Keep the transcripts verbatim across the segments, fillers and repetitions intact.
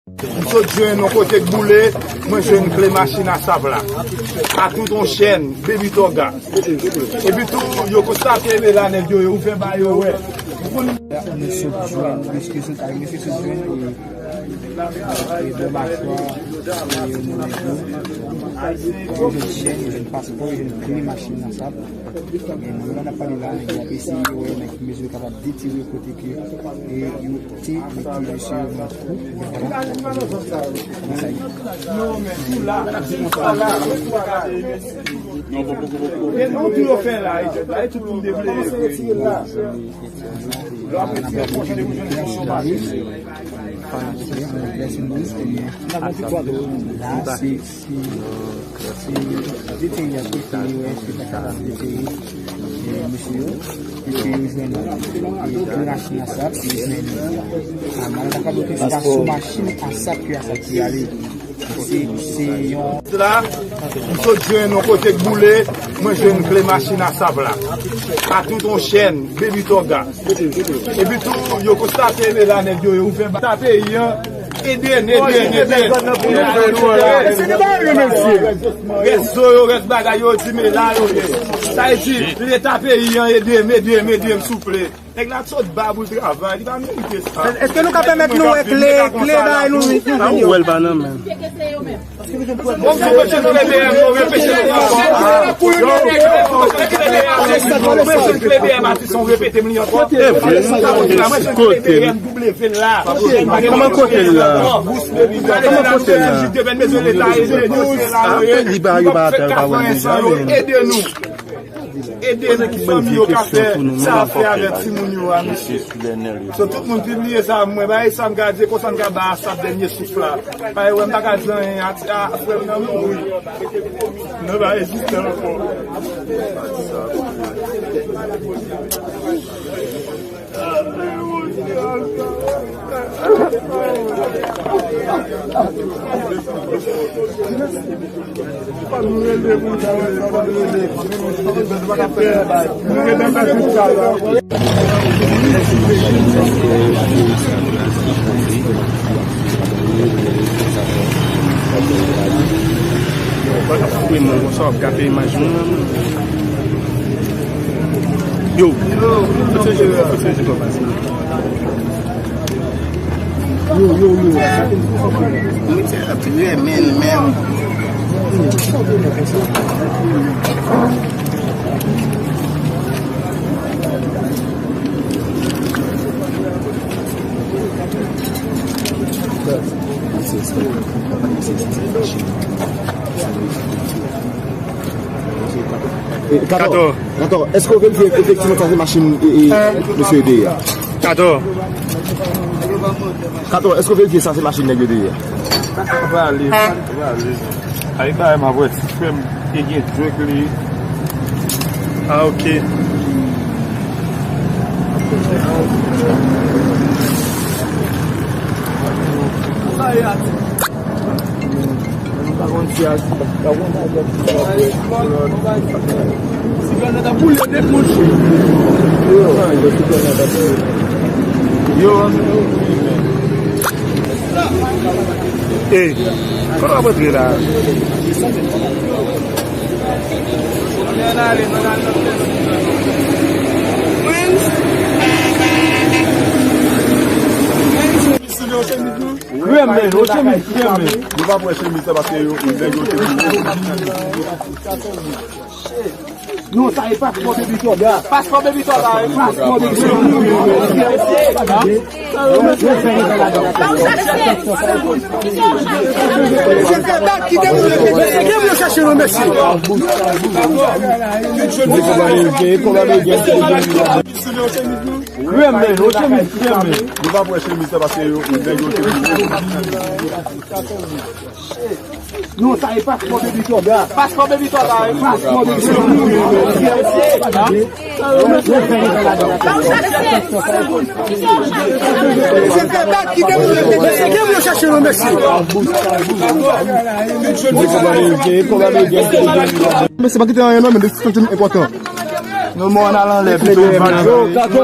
M sot jwenn yon kote k boule, mwen jwenn kle machin ASAP la. A tout yon chèn, Baby Toga. Epi tou, yo konstate men la nèg yo, yo ouvè ba yo wè. Nou sot jwenn, mesye sot, mesye sot jwenn, e, e, bò machwa, e, nou nèg yo. Yo jwenn chèn, yo jwenn paspò, yo jwenn kle machin ASAP. E, nan moman n ap pale la, nèg yo ap eseye wè nan ki mezi yo kapab detire kote ke, e, yo te mete mesye yo nan twou. Vwala. Nan sa ye. E non, tou yo fè la, e, la, e tout moun devle. Lè se, se, se deteri a ki fè yo wè se pa kapab deteri, e, mesye yo. Epi yo jwenn, e, de machin ASAP, yo jwenn, a, malad ASAP, yo te sou machin ASAP ke ASAP te ale. Se, se yon la, m sot jwenn yon kote k boule, mwen jwenn kle machin ASAP la. A tout yon chèn, Baby Toga. Epi tou, yo konstate men la nèg yo, yo ouvè ba ta peyi an. Ede n, ede n, ede n. Rès zo yo, rès bagay yo, di men la yo ye. Sa vle di, Leta peyi an, ede m, ede m, ede m, souple. Nèg la sot ba pou l travay, li pa merite sa. Èske nou ka pèmèt nou wè kle, kle bagay nou, nou vini? Ou wè l pa nan men. Bon, se mesye kle B M, nou repete nou ankò. Mesye kle B M, atis, nou repete m li ankò. E vre, nou kote l la. Kòman kote l la? Kòman kote l la? Li pa, li pa atè, li pa wè l deja, men. Ede nou. Ede nou pou fanmi yo ka fè sa a fè avèk timoun yo a, mesye. So, tout moun pibliye sa, mwen, bay sa m ka di, konsa m ka ba ASAP dènye souf la. Bay wè m pa ka di anyen, a, a, frè m nan mouri. Nou pa reziste ankò. Yo, fout se je pa pase. Yo, yo, yo. Misye ap renmen l menm. Kato. Kato, èske w verifye efektivman sa se machin, e, e, mesye yo te ye a? Kato. Kato, èske w verifye sa se machin nèg yo te ye a? Pale, pale. Ay, bay m ap wè ti frè m e gen djòk li. Ah, ok. Sa e ati. Mwen pa konn si a, pa konn si a. Sipènèt ap boule nèt, monchè. Yo. Ey, kote w ap antre la? Krèm, men, o chemiz, krèm, men. Nou pa pran chemiz sa paske yo, nèg yo te boule. Non, sa e paspò Baby Toga. Paspò Baby Toga, wi. Paspò Baby Toga. Mesye, kite moun yo, mesye, kite moun yo chache nou, mesye. Krèm, men, o chemiz, krèm, men. Nou pa pran chemiz sa paske yo, nèg yo te boule. Non, sa e paspò Baby Toga. Paspò Baby Toga, wi. Paspò Baby Toga. Mesye, kite moun yo, mesye, kite moun yo chache nou, mesye. Mesye, pa kite anyen non, men desizyon enpòtan. Nou mò, n al anlè pito. Yo, dakò.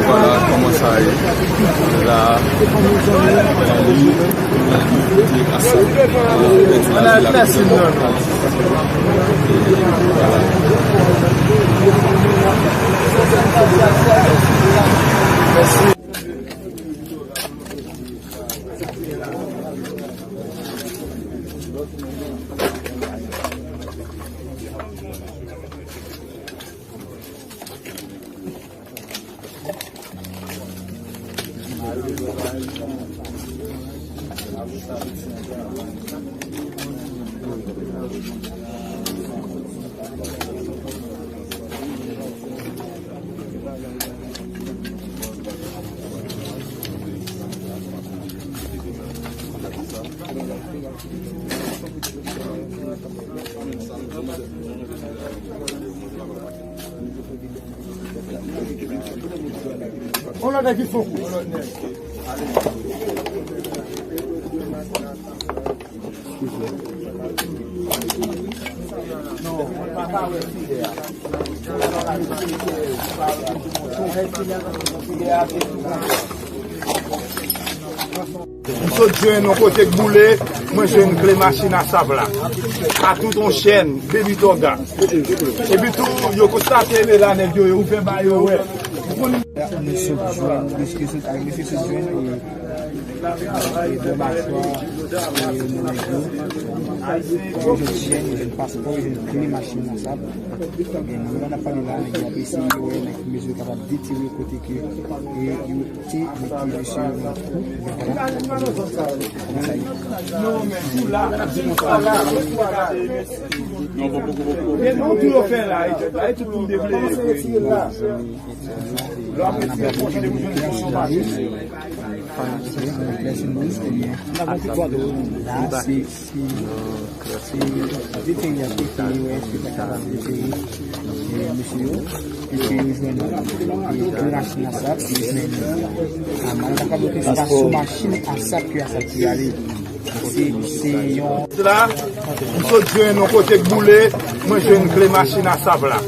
Voilà comment ça est. Là, On lòt nèg ki fon kou. M sot jwenn yon kote k boule, mwen jwenn kle machin a sab la. A tout yon chèn, Baby Toga. Epi tou, yo konstate men la nèg yo, yo ouvè ba yo wè. Nou sot jwenn, mesye sot, ak mesye sot jwenn, e, e, bò machwa, e, nan nèg yo. Yo jwenn chèn, yo jwenn paspò, yo jwenn kle machin nan sab. E, nan moman n ap pale la, nèg yo ap eseye wè nan ki mezi yo kapab detire kote ke, e, yo te mete mesye yo nan kou. Men vwala, kòman sa ye. Non, men tou la, tou la, tou la. Men non, tou yo fè la, e, la, e tout moun deplere. Lè w ap retire pòch, ou jwenn pòch yon bagay. La, se, se, se deteri a ki fè yo, èske ta kapab deteri, e, mesye yo, epi yo jwenn, e, de machin asap, yo jwenn, a, malè ta kapab espas sou machin asap ke asap ki ale. Se, se yon. La, m sot jwenn yon kote k boule, mwen jwenn kle machin asap la.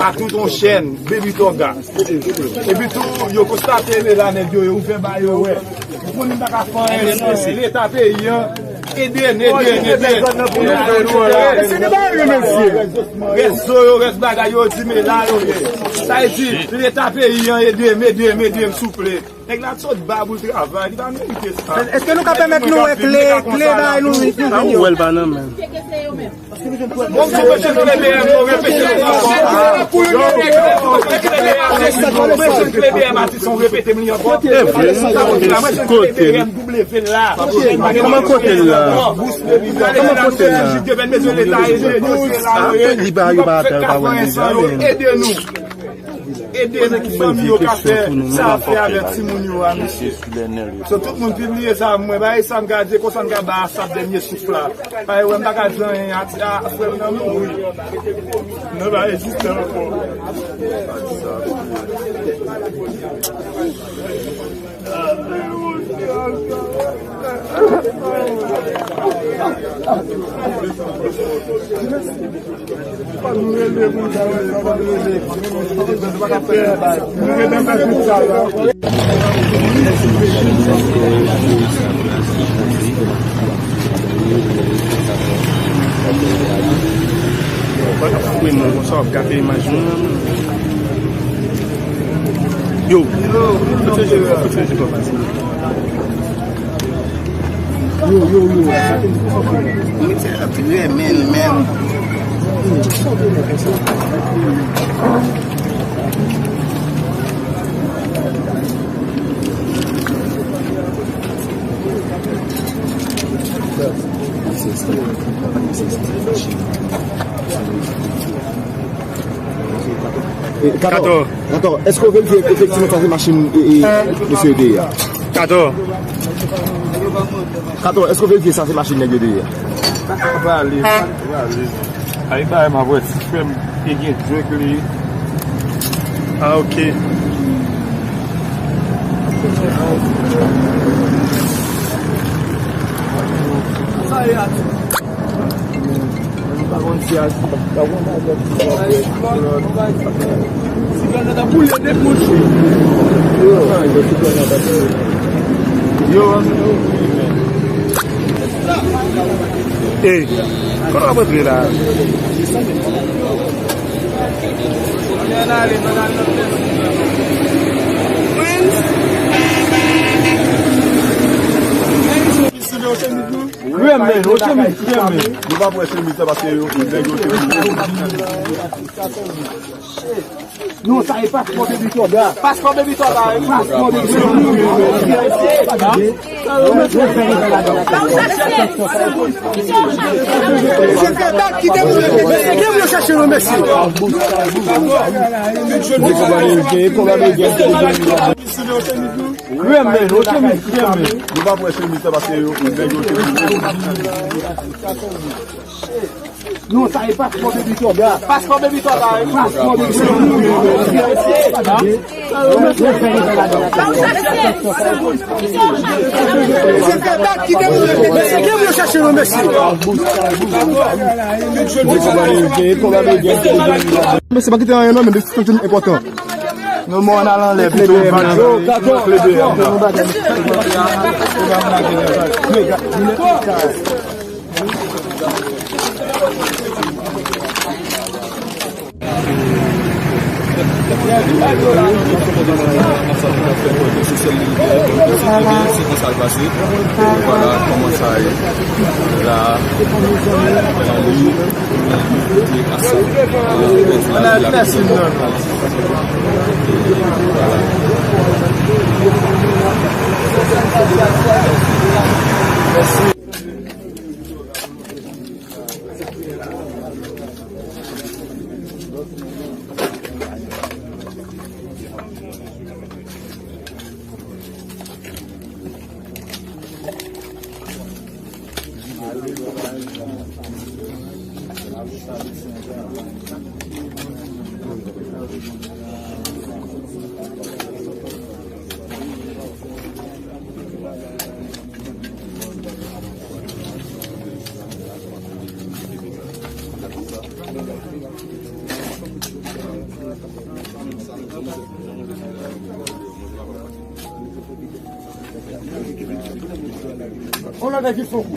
A tout yon chèn, Baby Toga. Epi tou, yo konstate men la nèg yo, yo ouvè ba yo wè. Ou konnen m pa ka fè anyen, Leta peyi an, ede n, ede n, ede n. Rezo yo, rès bagay yo, di men la yo ye. Sa vle di, Leta peyi an, ede m, ede m, ede m, souple. Nèg la t sot ba pou l travay, li pa merite sa. Èske nou ka pèmèt nou wè kle, kle bagay nou, nou, nou, nou, nou, nou, nou, nou, nou, Bon, si w mete kle B M, yo repete l ankò. Yo repete kle B M, yo repete kle B M, atis, yo repete m li ankò. E vre, nou kote l. Kote l la? Kòman kote l la? Kòman kote l la? Yo bezwen Leta ede nou, se la nou ye. Li pa, yo pa atè, pa wè l deja, men. Ede nou. Ede fanmi yo ka fè sa ap fè avèk timoun yo a, mesye. So, tout moun pibliye sa, mwen, bay sa m ka di, konsa m ka ba asap dènye souf la. Bay wè, m pa ka di anyen, a, a, frè m nan mouri. Nou pa reziste ankò. Wi, mwen, konsa w ap gate imaj nou, non. Yo. Yo, yo, yo. Misye ap renmen l menm. E, Kato, Kato. Kato, èske w verifye efektivman sa se machin, e, e, mesye yo te ye a? Kato. Kato, èske w verifye sa se machin nèg yo te ye a? Valè, valè. Ay, bay m ap wè ti frè m te gen drink li. Ah, ok. Yo, ey, kote w ap antre la? Krèm, men, yon chemiz krèm, men. Nou pa pran chemiz sa paske yo, nèg yo te. Non, sa e paspò Baby Toga. Paspò Baby Toga, wi. Paspò Baby Toga. Mesye, fè bak, kite nou, mesye. Mesye, gen moun chache nou, mesye. Krèm, men, yon chemiz krèm, men. Nou pa pran chemiz sa paske yo, nèg yo te. Non, sa e paspò Baby Toga. Paspò Baby Toga, wi. Paspò Baby Toga. Mesye, gen moun chache nou, mesye. Mesye, pa kite anyen non, men desizyon ki enpòtan. Nou mò n al anlè pito. Yo, katon. Klebe a. Vwala kòman sa ye. La, la li, kote asap. Mèsi, non.